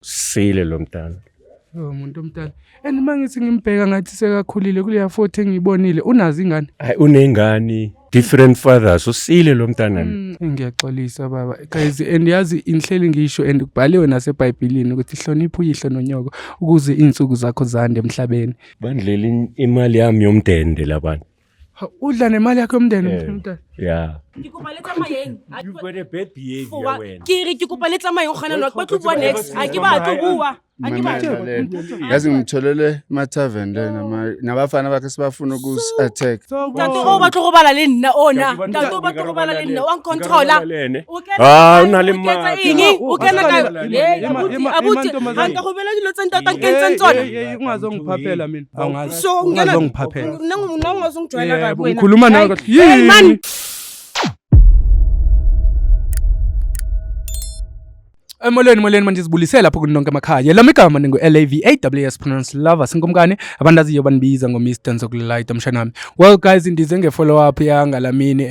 Sile lo mntana. Oh muntu omdala. And mangithi ngimbheka ngathi sekakhulile kuleya photo engiyibonile unazo ingane. Hayi unengane different fathers usile lo mntana lo. Ngiyaxolisa baba. Guys and yazi inhleli ngisho and kubhaliwe naseBhayibhelini ukuthi hlonipha uyihlo nonyoko ukuze izinsuku zakho zande emhlabeni. Bandlela imali yami yomndende labantu. Ha, Udla nemali yakho yomndeni muntu omdala. Yeah. Ke kopa le tsamayeng. You've got a bad behavior Fowa. wena. Ke re ke kopa le tsamayeng gona no ke batlo bua next. Ha ke batlo bua. Ha ke batlo. Mamela le. Yazi ngitholele ema-tavern lena nabafana bakhe sebafuna ukusi-attack. Ntate o batlo go bala le nna ona. Ntate o batlo go bala le nna wa ncontrola. O kena Ah, o na le o ketsa matla. eng? O kena ka Ema, Eh, ema, abuti, ema, abuti, mantombazane. ha nka go bela dilo tse ntate a nkentseng tsona. Hey, hey, ungazongiphaphela mina. Awungazi. So ungena Ungazongiphaphela. nna nna ungazongijwayela Yebo, kabi wena. ngikhuluma nawe Hayi, kahle. hey, man. Yini? Emolweni molweni manje sibulisele lapho kunonke emakhaya. Lami igama ningu LAVAWS pronounce lover sinkumkani abantu aziyo banibiza ngo Mr Nzokulight mshanami. Well guys ndize nge follow up yangalamini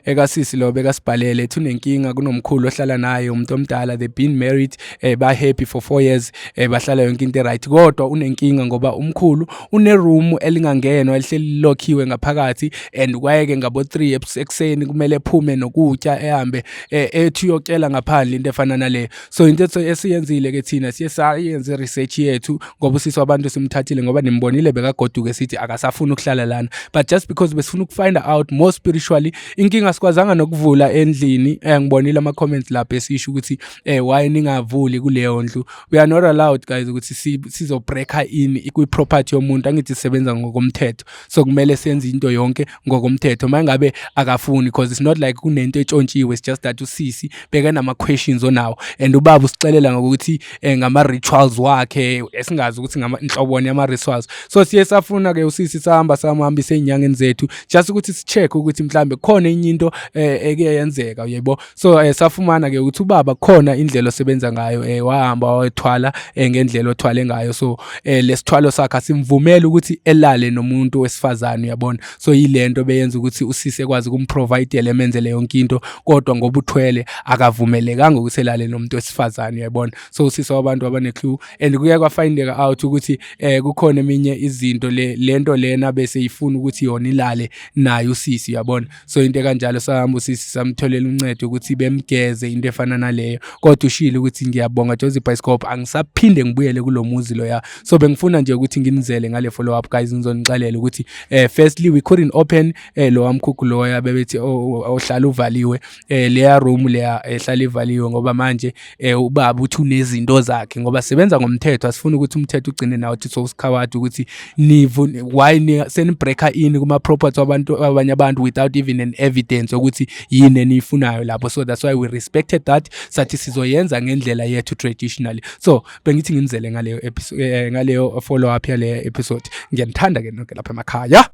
ekasisi lo bekasibhalele ethi unenkinga kunomkhulu ohlala naye umuntu omdala, they've been married ba happy for 4 years bahlala yonke into right, kodwa unenkinga ngoba umkhulu une room elingangenwa elihleli lokhiwe ngaphakathi and kwayeke ngabo 3 ekuseni kumele ephume nokutya ehambe ethi uyocela ngaphandle into efana naleyo. So into esiyenzile ke thina siye sayenze research yethu ngoba usisi wabantu simthathile ngoba nimbonile bekagoduke sithi akasafuni ukuhlala lana, but just because besifuna ukufind out more spiritually inkinga sikwazanga nokuvula endlini. Ngibonile ama comments lapha esisho ukuthi why ningavuli kuleyo ndlu. We are not allowed guys ukuthi sizo breaka in kwi property yomuntu, angithi sisebenza ngokomthetho, so kumele senze into yonke ngokomthetho. Mangabe akafuni, because it's not like kunento etshontshiwe, it's just that usisi beke nama questions onawo and ubaba usixelela ngokuthi ngama rituals wakhe esingazi ukuthi ngama inhloboni yama rituals. So siye safuna ke usisi sahamba samhambisa ezinyangeni zethu just ukuthi sicheck ukuthi mhlambe khona enye into eke yenzeka uyebo. So safumana ke ukuthi ubaba khona indlela osebenza ngayo, wahamba wayethwala ngendlela othwale ngayo, so lesithwalo sakhe asimvumeli ukuthi elale nomuntu wesifazane uyabona. So yilento beyenza ukuthi usisi ekwazi ukumprovide emenzele yonke into, kodwa ngoba uthwele akavumelekanga ukuthi elale nomuntu wesifazane uyabona. So usisi wabantu abane clue and kuye kwafindeka out ukuthi kukhona eminye izinto lento lena bese ifuna ukuthi yona ilale naye usisi uyabona. So into kanjalo sahamba usisi samtholela uncedo ukuthi bemgeze into efana naleyo, kodwa ushilo ukuthi ngiyabonga Jozi Bioscope angisaphinde ngibuyele kulomuzi loya. So bengifuna nje ukuthi nginizele ngale follow up guys, ngizonixelela ukuthi firstly we couldn't open lo wamkhukhu loya bebethi ohlala uvaliwe, leya room leya ehlala ivaliwe ngoba manje ubaba uthi unezinto zakhe ngoba sebenza ngomthetho, asifuni ukuthi umthetho ugcine nawo uthi sowusikhawadi ukuthi nivu why ni senibreaker in kuma property wabantu abanye abantu without even an evidence ukuthi yini eniyifunayo lapho. So that's why we respected that, sathi sizoyenza ngendlela yethu traditionally. So bengithi nginizele ngaleyo episode, ngaleyo follow up yale episode. Ngiyanithanda ke nonke lapha emakhaya.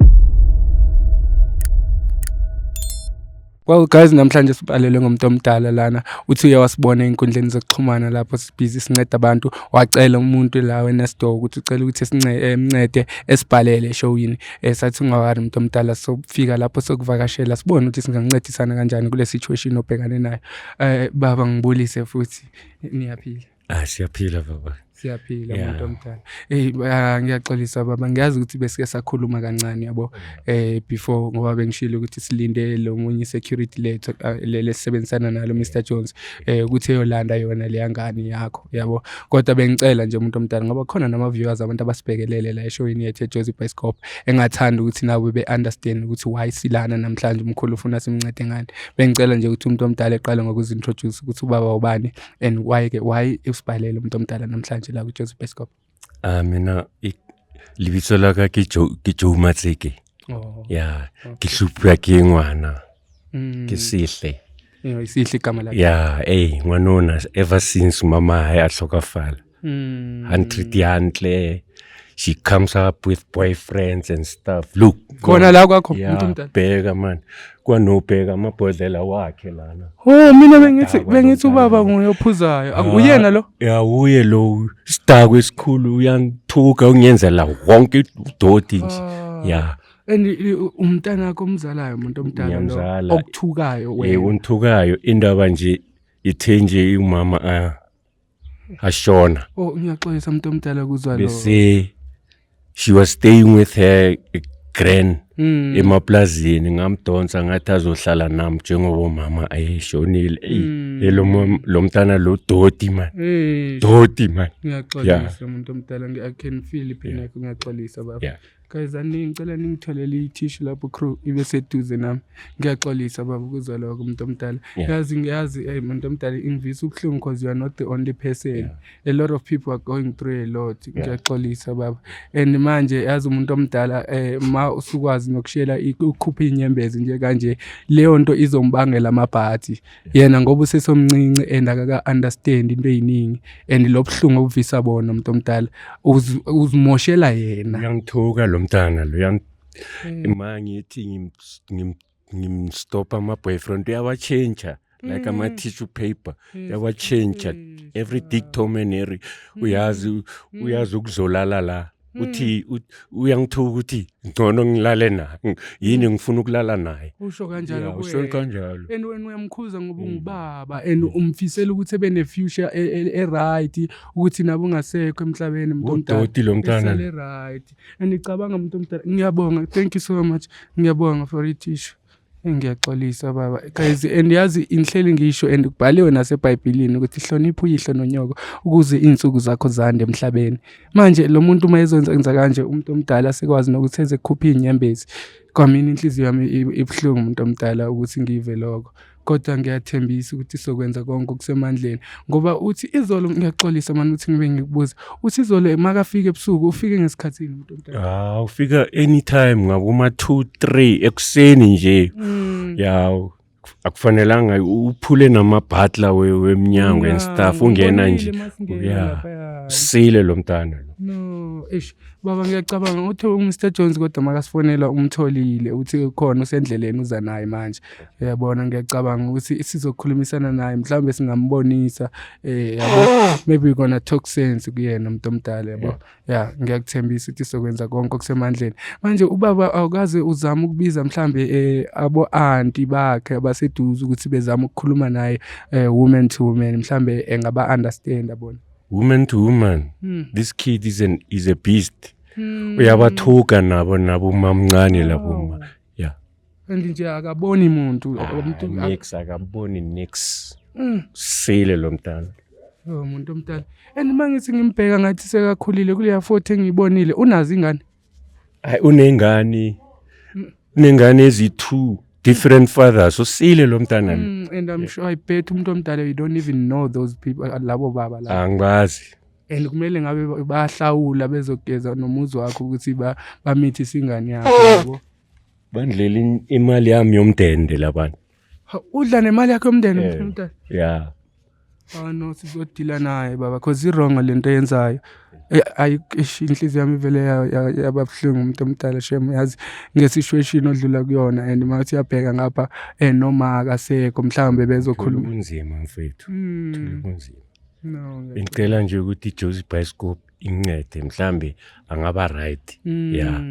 Well guys, namhlanje sibhalelwe ngomuntu omdala lana, uthi uye wasibona ey'nkundleni zokuxhumana lapho sibhizi sinceda abantu, wacela umuntu la wenesto ukuthi ucela ukuthi emncede esibhalele eshowini. Sathi ungawari umuntu omdala, sofika lapho sokuvakashela sibone ukuthi singancedisana kanjani kule situation obhekane nayo. Baba ngibulise futhi, niyaphila? Ah, siyaphila baba. Siyaphila umuntu omdala. Hey, ngiyaxolisa baba, ngiyazi ukuthi besike sakhuluma kancane yabo before ngoba bengishilo ukuthi silinde lo munye security lethu lesebenzisana nalo Mr Jones ukuthi eyolanda yona leya ngane yakho yabo. Kodwa bengicela nje umuntu omdala ngoba khona nama viewers abantu abasibhekelele la eshowini yethu eJozi Bioscope engathanda ukuthi nabo be understand ukuthi why silana namhlanje umkhulu ufuna simncede ngani. Bengicela nje ukuthi umuntu omdala eqale ngokuzintroduce ukuthi ubaba ubani and why ke why usibhalele umuntu omdala namhlanje la kuJozi Bioscope. Mina lebitso la ka ke Joe, ke Joe Matseke. Oh. Ya, ke hlupha ke ngwana. Ke Sihle. Yeah, Sihle igama lakhe. Ya, eh ngwanona ever since mama hae a hlokafala. Ha ntreat hantle. She comes up with boyfriends and stuff. Look. Khona la kwakho Yeah, umuntu omdala. bheka man. Kwanobheka amabhodlela wakhe lana. Oh, mina Udakwa bengithi lo ubaba mntana. nguye ophuzayo. Uyena lo? Ya, uye lo. Isidakwa esikhulu uyangithuka ungenzela wonke udoti nje. Ya. And umntana wakho omzalayo umuntu omdala lo Ngiyamzala. okuthukayo wena. Yebo, ungithukayo indaba nje ithe nje umama a Ashona. Oh, ngiyaxolisa umuntu omdala kuzwa lo. Bese she was staying with her gran emaplazini, ngamdonsa ngathi azohlala nami njengoba umama ayeshonile. Eyi, lo mntana lo doti man. Eh, Doti man. Ngiyaxolisa umuntu omdala, I can feel ipain yakho, ngiyaxolisa baba. Guys, ani ngicela ningitholele i-tissue lapho, crew, ibe seduze nami. Ngiyaxolisa baba ukuzwa lokho umuntu omdala. Yazi, ngiyazi, hey, umuntu omdala, ingivisa ubuhlungu because you are not the only person. A lot of people are going through a lot. Ngiyaxolisa baba. And manje yazi umuntu omdala, ma usukwazi nokushela ukukhupha inyembezi nje kanje, leyo nto izombangela amabhathi. Yena ngoba usesomncinci and akaka understand into eziningi, and lo buhlungu obuvisa bona umuntu omdala uzimoshela yena. Uyangithuka lo mntana lo, ma ngithi ngimstopha ama-boyfriend, uyawatshentsha like ama-tissue paper, uyawatshentsha every Dick, Tom and Harry. Uyazi ukuzolala la, uthi uyangithuka ukuthi ngcono ngilale naye yini, ngifuna ukulala naye. Usho kanjalo? Yeah, usho Kuwena. kanjalo. And wena uyamkhuza ngoba ungubaba and umfisela ukuthi ebe ne-future e-right, ukuthi nabo ungasekho emhlabeni umuntu omdala. Udoti lo mntana. Esale right. And icabanga umuntu omdala, ngiyabonga, thank you so much, ngiyabonga for i-tissue. Ngiyaxolisa baba, guys, and yazi inhleli ngisho and kubhaliwe nasebhayibhelini ukuthi hlonipha uyihlo nonyoko ukuze iy'nsuku zakho zande emhlabeni. Manje lo muntu uma ezonzenza kanje umuntu omdala, sekwazi nokuthi eze kukhupha iy'nyembezi, kwamina inhliziyo yami ibuhlungu umuntu omdala ukuthi ngive lokho, kodwa ngiyathembisa ukuthi sokwenza konke okusemandleni. Ngoba uthi izolo, ngiyaxolisa mani ukuthi ngibe ngikubuza, uthi izolo makafika ebusuku, ufike ngesikhathini umuntu omdala? Ah, ufika anytime ngaboma 2 3 ekuseni nje. Ya, akufanelanga uphule namabhatla wemnyango and stuff, ungena nje. Yeah. Sile lo mntana lo. No, eish baba, ngiyacabanga uthi uMr Jones, kodwa makasifonela umtholile, uthi khona usendleleni uza naye manje. Uyabona, ngiyacabanga ukuthi sizokhulumisana naye, mhlawumbe singambonisa, yabo, maybe we gonna talk sense kuyena umuntu omdala, yabo. Yeah, ngiyakuthembisa ukuthi sokwenza konke okusemandleni. Manje ubaba, awukaze uzama ukubiza mhlambe abo auntie bakhe abaseduze ukuthi bezama ukukhuluma naye, woman to woman, mhlambe engaba understand yabona? Woman to woman. This kid is a beast. Uyabathuka nabo mamncane labo ma. Yeah. And nje akaboni muntu umuntu. Nix, akaboni nix. Sile lo mntana. Oh, umuntu omdala, and uma ngithi ngimbheka ngathi sekakhulile kuleya foto engiyibonile, unazo ingane? Hayi, unengane. Unengane ezi-two different fathers. Usile lo mntana lo. And I'm sure, I bet umuntu omdala, you don't even know those people, labo baba la. Angibazi. And kumele ngabe bayahlawula bezogeza nomuzi wakho ukuthi bamithise ingane yakho, yabo. Bandlela imali yami yomndende labantu. Ha, udla nemali yakho yomndeni Eh. umuntu omdala? Yeah. Ah no, sizodila naye baba, cause i-wrong lento eyenzayo. Ayi, eish, inhliziyo yami ivele yaba buhlungu umuntu omdala, shem, yazi nge-situation odlula kuyona, and mawuthi uyabheka ngapha, noma akasekho, mhlawumbe bezokhuluma. Kunzima mfethu. Kunzima. No, Ngicela nje ukuthi iJozi Bioscope incede, mhlambe angaba right. Yeah.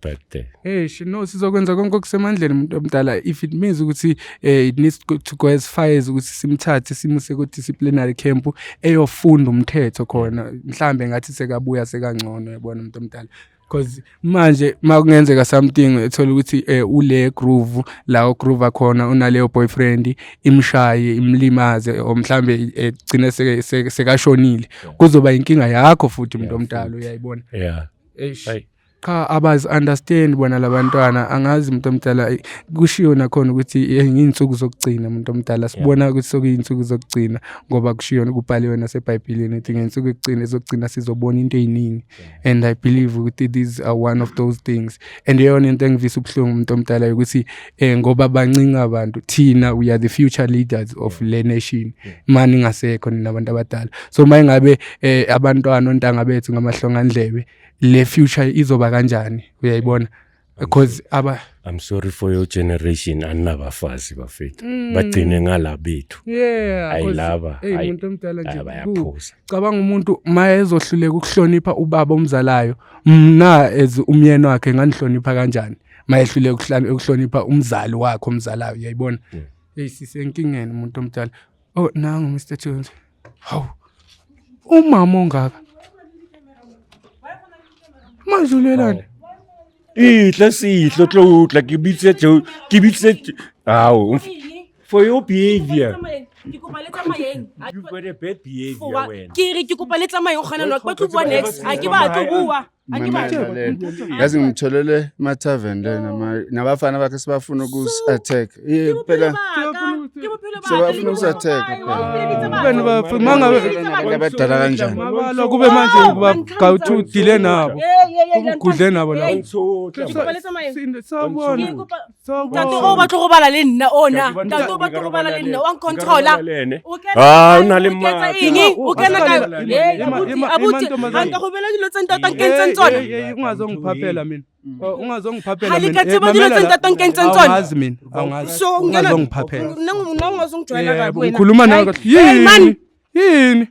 But Eish no, sizokwenza konke okusemandleni umuntu omdala, if it means ukuthi it needs to go as far as ukuthi simthathe simuse ku disciplinary camp eyofunda umthetho khona, mhlambe ngathi sekabuya sekangcono, yabona umuntu omdala, because manje makungenzeka something, ethola ukuthi ule groove la ugroove khona unaleyo boyfriend, imshaye imlimaze, or mhlambe egcine sekashonile, kuzoba inkinga yakho futhi umuntu omdala, uyayibona? Yeah. Eish. Hayi. Cha, abazi understand bona labantwana, angazi umuntu omdala, kushiwo nakhona ukuthi ngiyinsuku zokugcina umuntu omdala, sibona ukuthi sokuyinsuku zokugcina ngoba kushiwo, kubhaliwe nasebhayibhelini ukuthi ngensuku yokugcina ezokugcina sizobona into ey'ningi, and I believe ukuthi these are one of those things. And eyona into engivisa ubuhlungu umuntu omdala ukuthi ngoba bancinci abantu, thina we are the future leaders of le nation mani ingasekho nina abantu abadala, so uma ingabe abantwana ontanga bethu ngamahlongandlebe, le future izoba kanjani, uyayibona, because aba I'm sorry for your generation, aninabafazi bafethu. Bagcine ngala bethu. Yeah. Ayi laba, Hey, ayi, umuntu omdala nje ayi, bayaphuza. Cabanga umuntu ma ezohluleka ukuhlonipha ubaba omzalayo, mna as umyeni wakhe nganihlonipha kanjani ma ehluleka ukuhlonipha umzali wakhe omzalayo, uyayibona? Hey, sisenkingeni umuntu omdala. Oh, nangu Mr Jones. Hawu. Umama ongaka. Manje ulwelani? Itla sihlo tlo utla ke bitse jo ke bitse ao for your behavior. Ke kopa le tsamayeng. You've got a bad behavior wena. Ke re ke kopa le tsamayeng gona no, ke batlo bua next. A ke batlo bua. A ke batlo. Mamela lena. Yazi ngitholele ema-tavern lena nabafana bakhe sebafuna ukusi-attack. Eh, phela Ke bophelo ba ka. sebafuna ukusi-attack phela. Wena bafuna mangabe Abantu abadala kanjani? mabalwa kube manje gawuthi udile nabo. Ugudle nabo la. Ke kopa le tsamayeng. Sawubona. Ke kopa Ntate o Sawubona. batlo go bala le nna ona. Ntate o batlo go bala le nna wa ncontrola. O kena Ah, o na le o ketsa matla. eng? O kena ka Ema- Hey, abuti, ema- abuti, ema ntombazane. ha nka go bela dilo tse ntate a nkentseng tsona. Hey, hey, ungazongiphaphela mina. Oh, ungazongiphaphela Ha le mina. ka tseba dilo Mamela tse la. ntate a nkentseng tsona. Awungazi mina. Awungazi. So ungena Ungazongiphaphela. Nna ungazongijwayela kabi Yebo, wena. ngikhuluma nawe Hayi, kahle. hey, man. Yini? Yini?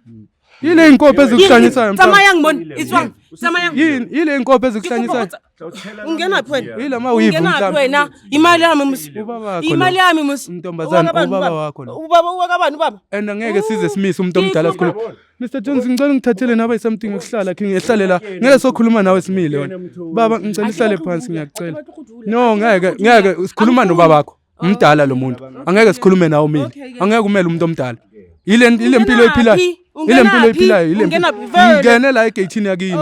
Yile inkophe ezikuhlanyisayo mfana. Tsamayang mon. Itswang. Tsamayang. Yini? Yile inkophe ezikuhlanyisayo. Ungena phi wena? Yila mawivu Ungena phi mhlawumbe. wena? Imali yami musi. Ubaba wakho Imali lo. yami musi. Ntombazane, Ubaba ubaba wakho lo. Ubaba ubaba ubaba. And angeke size simise umuntu omdala sikhuluma. Mr Jones ngicela ngithathele nawe something ukuhlala khe ngihlale la. Ngeke sokhuluma nawe simile wena. Baba ngicela uhlale phansi ngiyacela. No ngeke ngeke sikhuluma nobabakho. Umdala lo muntu. Angeke sikhulume nawe umile. Angeke umele umuntu omdala. Ile mpilo oyiphilayo. Ile mpilo oyiphilayo ile mpilo. Ungenaphi vele? Ngene la egate yakini.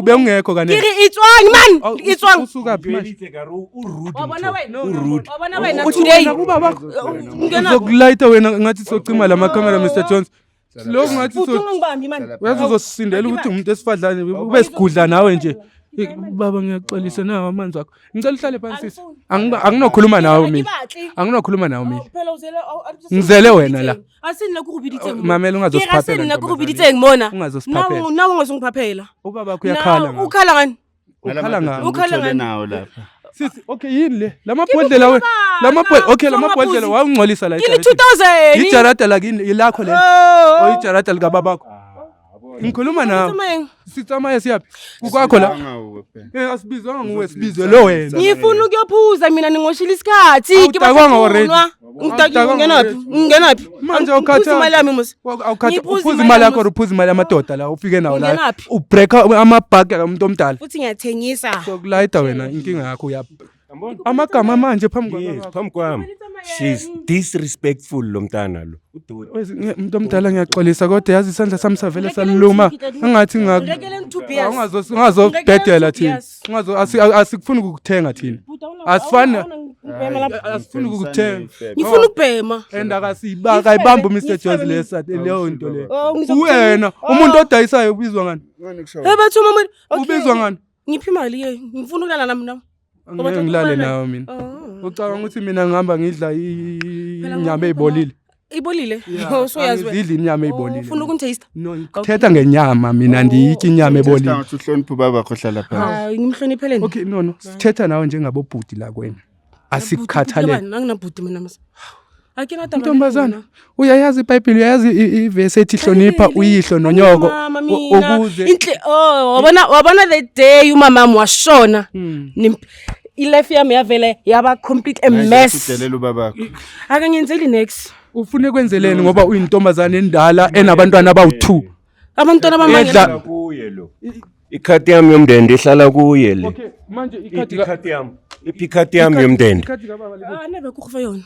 Bewungekho Ke kanene. re itswang man. Itswang. Usuka phi manje? Wa bona wena. Wa bona wena Uthi today. wena kubabakho. Ungena. Uzokulayita wena ngathi socima la makhamera Mr Jones. Lokhu ngathi Futhi so ungangibambi man. uyazi uzosindela ukuthi umuntu esifadlane ube sigudla nawe nje. Baba ngiyaxolisa nawe amanzi akho. Ngicela uhlale phansi sisi. Anginokhuluma nawe mina. Anginokhuluma nawe mina. Phela uzele Ngizele wena la. Asini la ku go biditseng. Mamela ungazosiphaphela. Ke re asini la ku go ntombazane. biditseng mona. Ungazosiphaphela. Nawe ungazongiphaphela. Ubaba wakho uyakhala ngawe. Ukhala ngani? Ukhala ngawe. Ukhala Uthole ngani? nawo lapha. Sisi okay yini le? Lamabhodlela wena. Lamabhodlela okay lamabhodlela wawungcolisa la. Ke le ejaradini. 2000. Ijarada lakini ilakho leli. Oh. Oyijarada likababakho. Ngikhuluma nawe. Tsamayeng. Sitsamaye siyaphi? Kukwakho la. Angawe phela. Eh asibizwanga nguwe sibizwe lo wena. Ngifuna ukuyophuza mina ningoshila isikhathi. Ke batla Awudakwanga go already. nwa. Ngidaki Awudakwanga ngenaphi? Ngenaphi? Manje Angiphuzi awukhathali. imali yami musi. Awukhathi Ngiphuza uphuza imali imali yami yakho or uphuza imali yamadoda la ufike nawo la. Ungenaphi? Ubreaka amabhagi kamuntu omdala. Futhi ngiyathengisa. Sokulayita wena inkinga yakho uya. Amagama manje phambi Yes, kwakho. phambi kwami. She's disrespectful lo mntana lo. Udoti. Umuntu omdala ngiyaxolisa kodwa yazi isandla sami savele saluma. Angathi ngak Ngirekeleni 2 beers. ungazobhedela thina. Yes. Ungazo asikufuni ukukuthenga thina. Asifani asifuni ukukuthenga. Ngifuna ukubhema. And akasibaka ayibambi uMr Jones lesa leyo nto leyo. Oh, ngizokuthenga. Wena umuntu odayisayo ubizwa ngani? Ngani kusho? Hey bathu mama. Okay. Ubizwa ngani? Ngiphi imali ke? Ngifuna ukulala nami nami. Angeke ngilale nawe mina. Oh. Ucabanga ukuthi mina ngihamba ngidla inyama eyibolile. Ibolile. Oh, so yazi wena. Angizidli inyama eyibolile. Ufuna ukungitaste? No, ngithetha ngenyama mina ndiyitya inyama ebolile. Ngathi uhloniphe ubaba wakho ohlala phansi. Hayi, ngimhlonipheleni. Okay, no no, sithetha nawe njengabobhuti la kwena. Asikukhathalele. Anginabhuti mina mase. Akena taba. Ntombazana, uyayazi iBhayibheli, uyayazi ivesi ethi hlonipha uyihlo nonyoko Mama mina. ukuze Inhle oh wabona wabona the day umama wami washona. I-life yami yavele yaba complete a mess. Udelela ubaba wakho. Akangenzeli next. ufune kwenzeleni ngoba uyintombazana endala enabantwana abawu2. Abantwana bami Edla- Kuye lo. Ikhadi yami yomndende ihlala kuye le. Okay, manje ikhadi Ikhadi yami. Iphi ikhadi yami yomndende. ikhadi kababa le. Aneve ku go yona.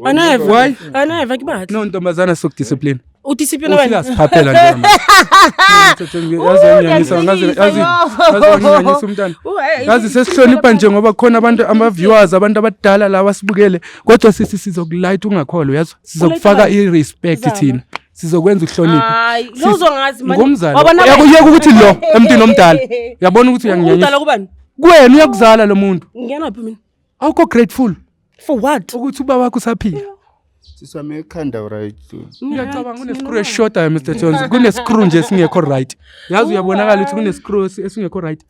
Aneve. Why? Aneve ke batla. No ntombazana sokudiscipline. O discipline wena. Usiyasiphaphela nje manje. Yazi nginyanyisa ngaze yazi yazi nginyanyisa umntana. Yazi sesihlonipha nje ngoba khona abantu ama viewers abantu abadala lawa sibukele kodwa sisi sizokulight ungakholwa yazi sizokufaka i respect thina sizokwenza uhloniphe. Hayi, lo uzongazi manje. Ngumzali. Wabona wena. Uyakuyeka ukuthi lo emntwini omdala. Uyabona ukuthi Umdala uyanginyanyisa. kubani? Kuwena uyakuzala lo muntu. Ngena phi mina? Awukho grateful For what? ukuthi ubaba wakho usaphila. Sisame ekhanda right. Ngiyacabanga kunescrew esishodayo Mr Jones. Kunescrew nje esingekho right. Yazi uyabonakala ukuthi kunescrew esingekho right.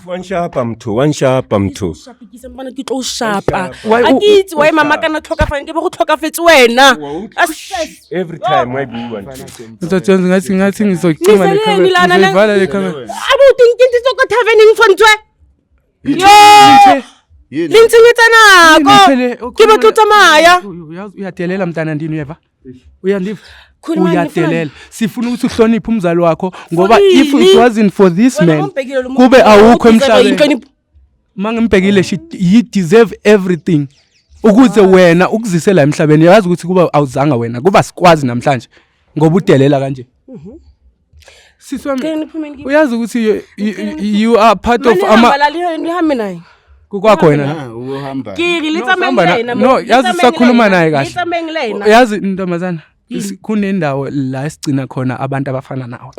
Wanshapa mthu, wanshapa mthu. Shapikisa mpana ke tlo shapa. Why A ke itse why mama kana tlhokafala ke be go tlhokafetse wena. A stress. Every time I bua mthu. Mr Jones ngathi ngizocima le Nizeleni camera. lana na- Ngizoyivala le camera. Abuti nkintitse ko taverneng tshwantswe. Yo! Yini? Le ntshenyetsa nako. Ke batlo tsamaya. Uyadelela mntana ndini uyeva? Uyandiva? Khulumani, Uyadelela. Sifuna ukuthi uhloniphe umzali wakho ngoba if ini? it wasn't for this Wena man umbhekile lo muntu, kube awukho u-deserve emhlabeni. inhlonipho. Mangimbhekile, she he deserve everything ukuze wena ukuzise la emhlabeni. Yazi ukuthi kuba awuzanga wena kuba sikwazi namhlanje ngoba udelela kanje. Sisi wami, Cela niphume kimi. uyazi ukuthi you are part of Mane ama hamba la, nihambe naye. Kukwakho wena. Ah, ukuhamba. Ke re le No, tsamayeng sihamba le yena mo, no, le yazi tsamayeng le sakhuluma yena, naye le kahle. tsamayeng le yena. Uyazi ntombazana, kunendawo la esigcina khona abantu abafana nawe,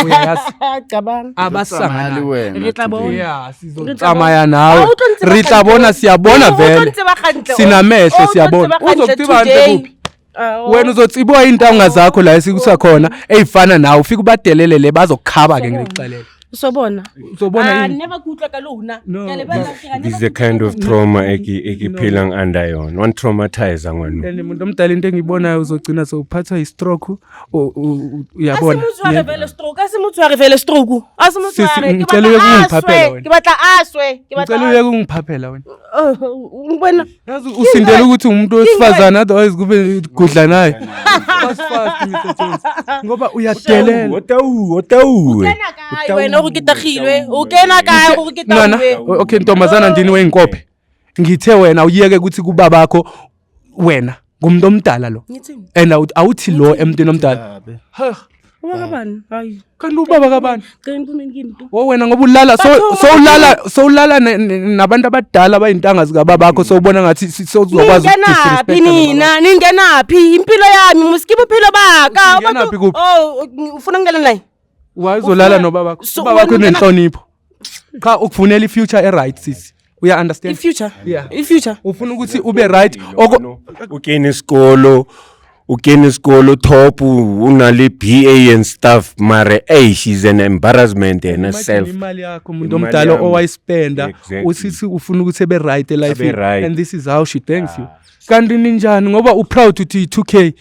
uyayazi? Cabanga. Abasangana. Wena. Re tla bona. Yeah, Re tla sizotsamaya bona. nawe. Ah, o tlo ntseba Re tla hantle. bona, siyabona O tlo vele. ntseba hantle, Sinamehlo, o tlo siyabona. ntseba hantle Uzokutsiba hantle today. kuphi? Ah, oh. Wena uzotsibiwa iy'ntanga zakho la esikusakhona ey'fana nawe, ufike ubadelele, bazokukhaba ke, ngikuxelele. Sobona. Uzobona Ah, yini? never ke utlwa ka lona. No. Ke a lebala, ke ra This is never the kind of trauma ekiphilang under yona. One traumatize ngwena. And umuntu omdala, into engiyibonayo uzogcina sewuphathwa i-stroke, uyabona. A se mo tshware vele stroke, a se mo tshware vele stroke. A se mo Sisi, tshware. Ke ngicela batla uyeke a ukungiphaphela swe, wena. ke batla a swe, ke batla. Ngicela uyeke ukungiphaphela wena. Oh, ngibona. Yazi usindela ukuthi umuntu wesifazane, otherwise kube gudla naye fast fast, Mr Jones, ngoba uyadelela. Otawu, otawu. Kena kae wena gore ke tagilwe? O kena kae gore ke Nana, tagilwe? okay ntombazana ndini weyinkophe, ngithe wena uyeke ukuthi kubabakho wena ngumuntu omdala lo. Ngithini? And awuthi lo emntwini omdala. Babe. Ha, Ubaba kabani? Hayi. Kanti ubaba kabani? Cela niphume kimi tu. Wo wena ngoba ulala so Batho, sowulala sowulala nabantu abadala abayintanga zikababakho, sowubona ngathi sowuzokwazi Ningenaphi ukudisrespecta. nina? Ningenaphi? Impilo yami muski bophelo ba ka. Ungenaphi kuphi? Oh, ufuna ngingena naye? Wayezolala nobabakho. So, Ubabakho wena unenhlonipho cha, ukufunela i-future e-right sisi, uya understand? I-future. Yeah. I-future. Ufuna ukuthi ube right oko. Ukene isikolo, ukene isikolo top, unale BA and stuff, mare hey, she's an embarrassment in Imagine herself. imali yakho umuntu Imali omdala yami. owayispenda. Exactly. Usisi ufuna ukuthi ebe right elifini. Abe right. And this is how she thanks you. Kanti ninjani ngoba uproud uthi i-2K,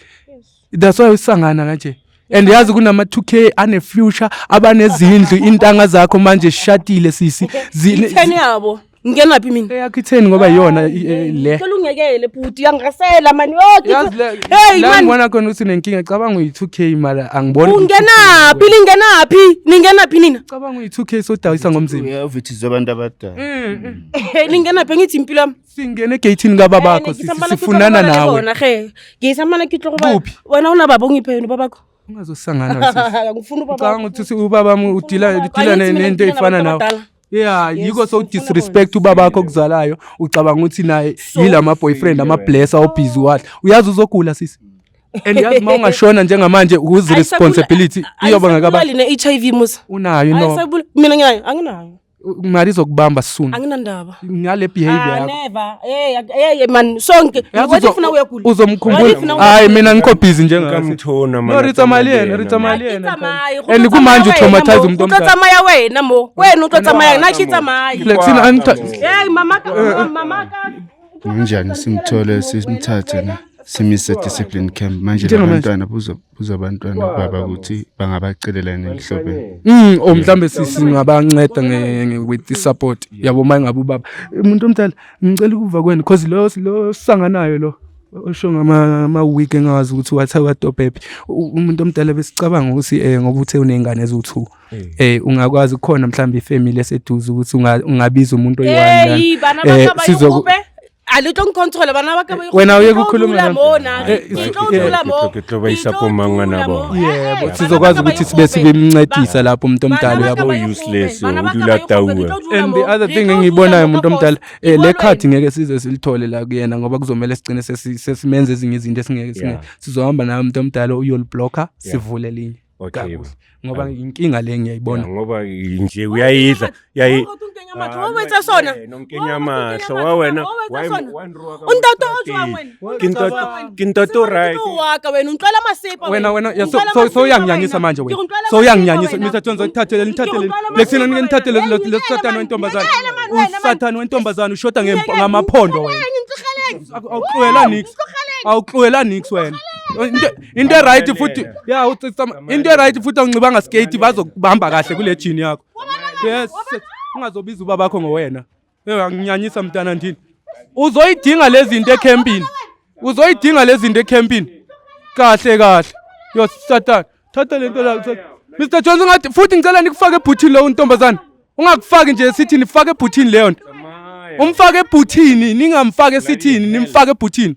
that's why usangana kanje. And yazi kunama 2K ane future, abanezindlu, intanga zakho manje sishatile sisi. Itheni yabo? Ngingenaphi mina? Eyakho itheni ngoba iyona le. Cela ungekele bhuti, uyangiresela mani. Oh, Yazi le Hey la man. ngibona khona ukuthi nenkinga, cabanga uyi-2K mara angiboni. Ungenaphi? Ningenaphi? Ningenaphi nina? Cabanga uyi-2K sodayisa ngomzimba. Uyavithizwa abantu abadala. Ningenaphi? Ngithi impilo yami. Singene egeyithini kababakho sisi, sifunana nawe. Bona ge. Ngisamana ke tlo go ba. Kuphi? Wena una baba ongiphe yena ubabakho. Ungazosangana sisi. Ngifuna ubaba. Ucabanga ukuthi ubaba wami udila Angithi mina nento ngidila efana nabantu nawe. abadala. Yeah, Yes, yiko so ngifuna disrespect ubabakho okuzalayo, ucabanga ukuthi naye yilama boyfriend ama blesser obusy wadla. Uyazi uzogula sisi. And yazi uma ungashona njengamanje whose responsibility iyoba ngakaba? Ne-HIV musa. Unayo no? Ayisabula mina nginayo, anginayo. Mali izokubamba soon. Anginandaba. Ngale behavior Ah, yakho. never. Hey, hey man, sonke. Yazi What if na uyagula? What uzomkhumbula. if na Hayi mina ngikho busy njengase. Ngamthona No, re tsamaya le yena, re tsamaya le yena. Tsamaye, go And tlo kumanje tsamaya utraumatize wena mo, umuntu go tlo omdala. tsamaya wena mo. Wena o tlo tsamaya, nna ke tsamaye. Flexina anita. Hey mama ka, mama ka. Kunjani simthole simthathe na simise discipline camp manje? Njengamanje. Labantwana buza abantwana baba ukuthi bangabacelela yini enhlobeni. Or mhlambe singabanceda with the support yabo uma ngabe ubaba umuntu omdala. Ngicela ukuva kwena because lo sanganayo lo osho ngama ama week engazi ukuthi wathi wadobhephi umuntu omdala, besicabanga ukuthi ngoba uthe unengane eziwu2 ungakwazi kukhona mhlambe ifamily eseduze ukuthi ungabiza umuntu oyi-one Hey, bana ba ka ba ikgope. A le tlo ncontrola bana ba ka ba ikgope. Wena Ke uyeke tlo ukukhuluma dula nami. mona. Ke tlo dula mo. Ke tlo ba isa ko mangwana bona. Yebo, sizokwazi ukuthi sibe sibemncedisa lapho umuntu omdala, uyabo. Useless, udula taua. And the other thing engiyibonayo umuntu omdala, le card ngeke size silithole la kuyena ngoba kuzomela sigcine sesimenza ezinye izinto esingeke sizohamba naye umuntu omdala uyoliblocka, sivule elinye Okay. kakuhle ngoba inkinga le ngiyayibona. Yeah, ngoba nje uyayidla uyayi O etsa sona. Nonkenya mahlo wa wena. O ntate o jwang wena? Ke ntate o right. Wa ka wena o ntlwela masepa. Wena wena ya, so uyanginyanyisa manje wena, so uyanginyanyisa. Mr Jones, ngithathele ngithathele lexina nike ngithathele lo sathane wentombazane, usathane wentombazane, ushoda ngamaphondo wena. Awuxuwela nix, awuxuwela nix wena. Into right futhi ya into right futhi awuncibanga skate, bazokubamba kahle kule jean yakho. Yes, ungazobiza ubabakho ngowena. Eh, anginyanyisa mntana ndini. Uzoyidinga lezi zinto ecampini, uzoyidinga lezi zinto ecampini. Kahle kahle. Yo Satan. Thatha lento la. Mr Jones, ungathi futhi ngicela nikufake ebhuthini lowo ntombazana. Ungakufaki nje sithini, fake ebhuthini leyo nto. Umfake ebhuthini, ningamfaki esithini, nimfake ebhuthini.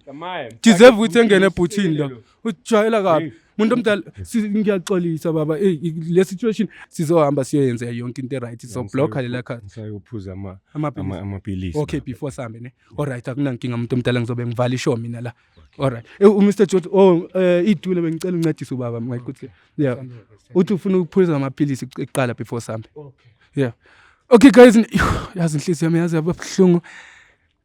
Deserve ukuthi engene ebhuthini lo. Ujwayela kabi. Muntu omdala, ngiyaxolisa baba. Ey, le situation sizohamba siyoyenza yonke into right. Sizoblocka lela khadi. Ngisayophuza ama Amaphilisi. Amapilisi. Okay, before sihambe ne. Alright, akunankinga umuntu omdala, ngizobe ngivala ishow mina la. Alright. UMr George, oh, idule bengicela uncedise ubaba ukuthi, yeah. Uthi ufuna ukuphuza amaphilisi ekuqala before sihambe. Okay. Yeah. Okay guys, yazi inhliziyo yami yazi yababuhlungu.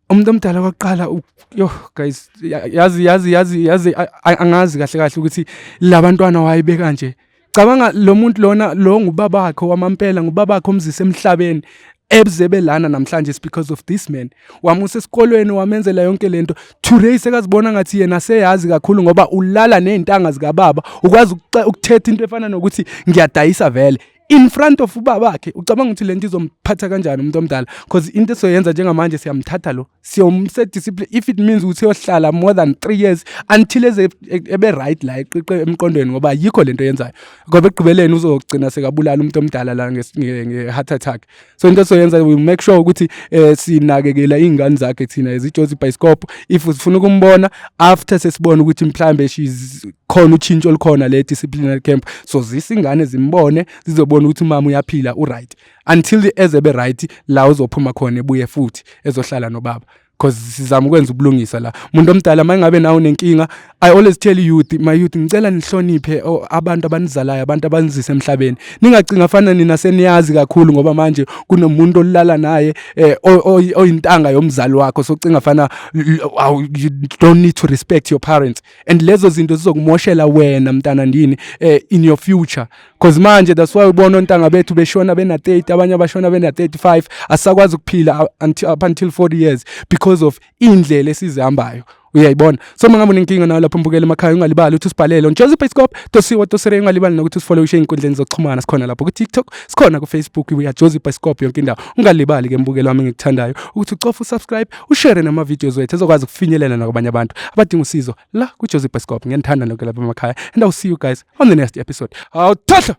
Umuntu omdala waqala, yo guys, yazi yazi yazi yazi angazi kahle kahle ukuthi labantwana wayebeka nje. Cabanga lo muntu lona, lo ngubaba wakhe wamampela, ngubaba wakhe omzisa emhlabeni, ebuzebe lana namhlanje is because of this man. Wamusa esikolweni, wamenzela yonke lento. Today sekazibona ngathi yena seyazi kakhulu ngoba ulala nezintanga zikababa, ukwazi ukuthetha into efana nokuthi ngiyadayisa vele in front of ubaba wakhe. Ucabanga ukuthi lento izomphatha kanjani umuntu omdala? Because into esizoyenza njengamanje, siyamthatha lo, siyomse discipline if it means ukuthi uyohlala more than 3 years until eze ebe right la eqiqe emqondweni, ngoba yikho lento yenzayo, ngoba ekugqibeleni uzogcina sekabulala umuntu omdala la nge-heart attack. So into esizoyenza, we make sure ukuthi sinakekela iy'ngane zakhe thina as iJozi Bioscope. If sifuna ukumbona after sesibona ukuthi mhlambe she's khona utshintsho olukhona le disciplinary camp, so zisa ingane zimbone, zizobona ukuthi umama uyaphila, u-right, until eze be right la uzophuma khona, ebuye futhi ezohlala nobaba, because sizama ukwenza ubulungisa la. Umuntu omdala, uma ngabe nawe unenkinga, I always tell you youth, my youth, ngicela nihloniphe, oh, abantu abanizalayo, abantu abanizisa emhlabeni. Ningacinga fana nina seniyazi kakhulu ngoba manje kunomuntu olala naye oyintanga yomzali wakho, so cinga fana you don't need to respect your parents, and lezo zinto zizokumoshela wena mntana ndini in your future, because manje that's why ubona ontanga bethu beshona bena 30, abanye abashona bena 35, asakwazi ukuphila until, up until 40 years because of indlela esizihambayo, uyayibona. So uma ngabe unenkinga nawe lapho mbukele emakhaya, ungalibali ukuthi usibhalele on Jozi Bioscope tosiwa tosere. Ungalibali nokuthi usifollowishe ey'nkundleni zokuxhumana. Sikhona lapho ku-TikTok, sikhona ku-Facebook, we are Jozi Bioscope yonke indawo. Ungalibali ke mbukelo wami engikuthandayo ukuthi ucofe usubscribe, ushare nama-videos wethu ezokwazi ukufinyelela nakwabanye abantu abadinga usizo la ku-Jozi Bioscope. Ngiyanithanda nonke lapha emakhaya, and I will see you guys on the next episode. Awuthahla.